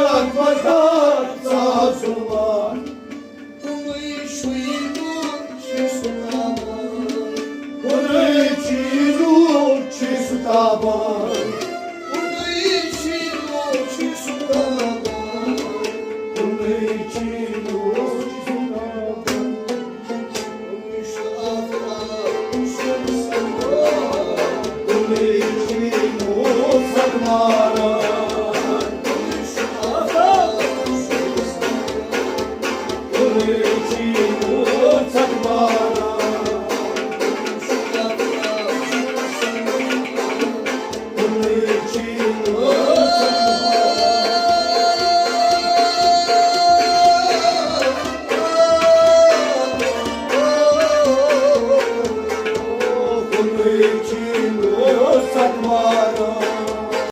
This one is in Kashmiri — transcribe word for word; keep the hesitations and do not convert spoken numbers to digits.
اکبر خان صاحب سُلمان۔ کُنُے چھُے نوٗر چھُ سُلمان۔ کُنُے چھُے نوٗر چھُ سُلمان۔ کُنُے چھُے نوٗر چھُ سُلمان۔ کُنُے چھُے نوٗر چھُ سُلمان۔